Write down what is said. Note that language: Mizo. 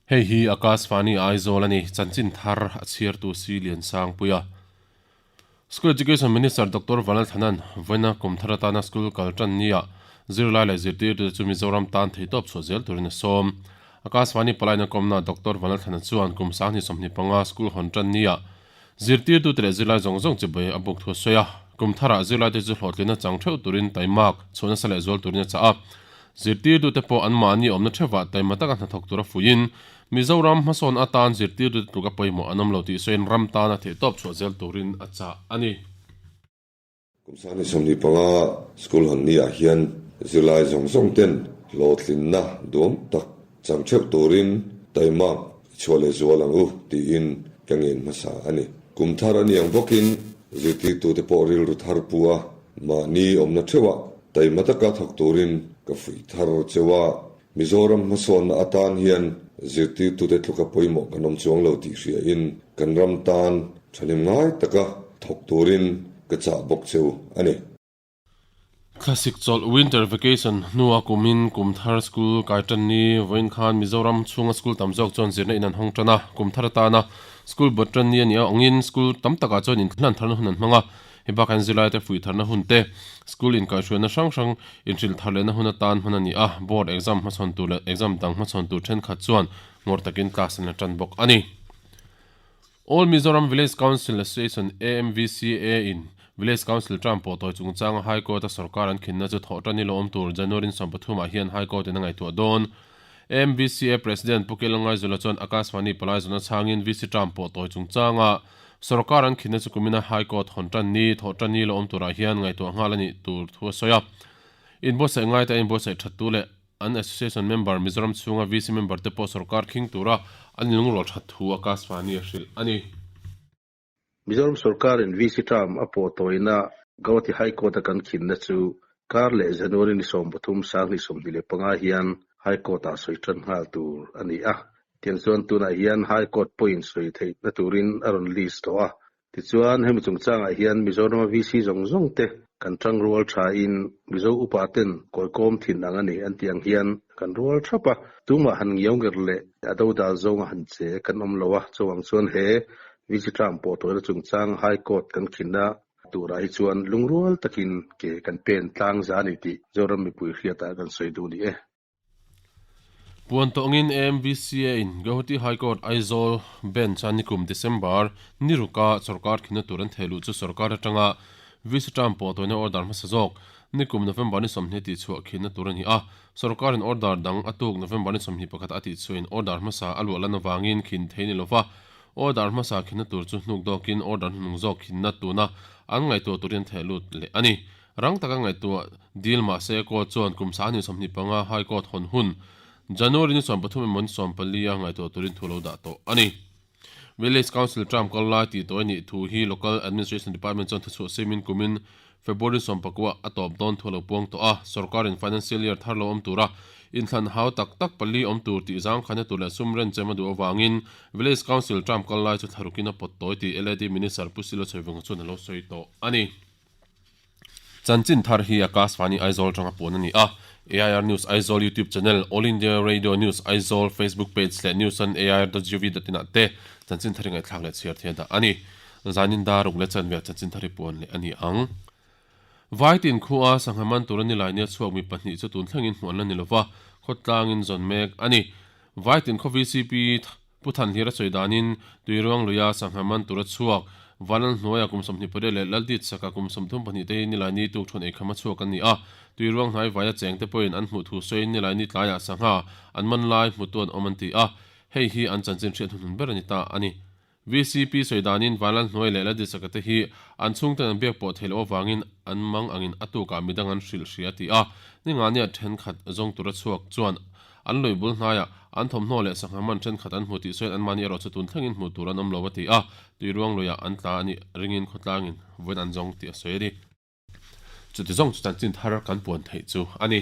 Hei hi Akashvani Aizawl a ni, chanchin thar a chhiartu Si Liansangpuia. School Education Minister Doctor Vanlalthanan vawiina kum thar atana school kal tan nia zirlai leh zirtirtute chu Mizoram tan theihtawp chhuah zel turin a sawm. Akashvani palaina kawmna Doctor Vanlalthana chuan kum 2025 school hawn tan nia zirtirtute leh zirlai zawng zawng chibai a buk thu a sawi a. Kum tharah zirlaite chu hlawhtlinna chang theuh turin taimak chhuah nasa leh zual turin a chah a. Zirtirtute pawh anmahni awmna theuhah taima taka hnathawk tura fuiin Mizoram hmasawn atan zirtirtute tluka pawimawh an awm lo tih sawiin ram tana theihtawp chhuah zel turin a chah a ni. Kum 2025 school hawn ni ah hian zirlai zawng zawng ten hlawhtlinna duam tak chang theuh turin taimak i chhuah leh zual ang u tiin ka ngen hmasa a ni. Kum thar a ni ang bawkin zirtirtute pawh rilru thar pu a mahni awmna theuhah taima taka thawk turin ka fuih thar cheu a. Mizoram hmasawnna atan hian zirtirtute tluka pawimawh kan awm chuang lo tih hriain kan ram tan thahnem ngai taka thawk turin ka chah bawk cheu a ni. Thlasik chawlh, Winter Vacation, hnua kumin kum thar school kai tan ni vawiin khan Mizoram chhunga school tam zawk chuan zirna in an hawng tan a, kum thar atana school bawt tan ni a nih angin school tam takah chuan inhlan tharna hun an hmang a. Hei bakah hian zirlaite fuih tharna hun te, school inkaihhruaina hrang hrang inhrilh thar lehna hun atan hman a ni a, board exam hmachhawn tur leh exam dang hmachhawn tur thenkhat chuan ngawr takin class an la tan bawk a ni. All Mizoram Village Council Association, AMVCA, in Village Council term pawh tawi chungchanga High Court-a sorkar an khinna chu thawh tan ilo awm tur January 13 ah hian High Court-in a ngaihtuah dawn. AMVCA President Pu Kelangaizula chuan Akashvani palai zawhna chhangin VC term pawh tawi chungchanga Sorkar an khinna chu kumina High Court hawn tan ni, thawh tan ni la awm turah hian ngaihtuah nghal a nih tur thu a sawi a. Inbuatsaih ngaite a inbuatsaih that tu leh an Association member Mizoram chhunga VC member te pawh sorkar khing tura an inlungrual that thu Akashvani a hrilh a ni. Mizoram sorkarin VC term a pawh tawina Gauhati High Court a kan khinna chu kar leh January ni 13 2025 hian High Court ah sawi tan nghal tur a ni a. Tiang chuan tunah hian High Court pawhin sawi theihna turin a rawn list tawh a. Tichuan, hemi chungchangah hian Mizorama VC zawng zawng te kan tang rual thain Mizo upa ten kawikawm thin ang a ni an tih ang hian kan rual thap a. Tumah han ngiau nger leh a dodal zawnga han che kan awm lo a. Chuvang chuan he VC term pawh tawina chungchang High Court kan khinna turah hi chuan lungrual takin ke kan pen tlang za a ni tih Zoram mipui hriatah kan sawi duh ni e. Puan tawngin AMVCA in Guwahati High Court Aizawl Bench a nikum December ni ruka sorkar khina tur an theh luh chu sorkar atanga VC term pawh tawina order hmasa zawk nikum November ni 20 tih chhuah khina tur a ni a. Sorkarin order dang a tuk November ni 21 a tih chhuahin order hmasa a luah lan avangin khin thei ni lova order hmasa khina tur chu hnuk dawkin order hnuhnung zawk khinna tuna an ngaihtuah turin an theh lut leh a ni. Rang taka ngaihtuah dil mah se court chuan kum 2025 High Court hawn hun January ni 13 emaw ni 14 a ngaihtuah turin thu lo dah tawh a ni. Village Council term kal lai tih tawh a nih thu hi Local Administration Department chuan thuchhuah siamin kumin February 19 a tawp dawn thu a lo puang tawh a. Sorkarin financial year thar lo awm tura inthlan hau tak tak pali awm tur tih zangkhaina tur leh sum renchem a duh avangin Village Council term kal lai chu thlarukin a pawt tawi tih LAD Minister Pu Silo Chhoivunga chuan a lo sawi tawh a ni. Chanchin thar hi Akashvani Aizawl atanga puan a ni a, AIR News Aizawl YouTube channel, All India Radio News Aizawl Facebook page leh news on air dot gov dot in ah te chanchin thar hi ngaihthlak leh chhiar thei a dah a ni. Zanin dar ruk leh chanve ah chanchin thar hi puan leh a ni ang. Vaitin khua sangha man tur a ni lai nia chhuak mi pahnih chu tun thlengin hmuh an la ni lova, khawtlangin zawn mek a ni. Vaitin khaw VCP Pu Thanhlir a sawi danin, Tuiruang luia sangha man tura chhuak, Vanlal hnuaia kum 28 leh Laldit saka kum 32 te hi Nilaini tukṭhawn eikham a chhuak an ni a. Tuiruang hnai vaia cheng te pawhin an hmuh thu sawiin Nilaini tlaiah sangha an man lai hmutu an awm an ti a, hei hi an chanchin hriat hnuhnun ber a ni ta a ni. VCP sawi danin Vanlal hnuai leh Laldit saka te hi an chhungten an biak pawh theih loh avangin an mang angin a tukah midang an hrilh hria a ti a, ningania ṭhenkhat zawng tura chhuak chuan An lui bul hnaiah an thawmhnaw leh sangha man thenkhat an hmu tih sawiin anmahni erawh chu tun thlengin hmuh tur an awm lo a ti a, tuiruang luiah an tla a nih ringin khawtlangin vawiin an zawng tih a sawi a ni. Chuti zawng chu chanchin thar kan puan theih chu a ni.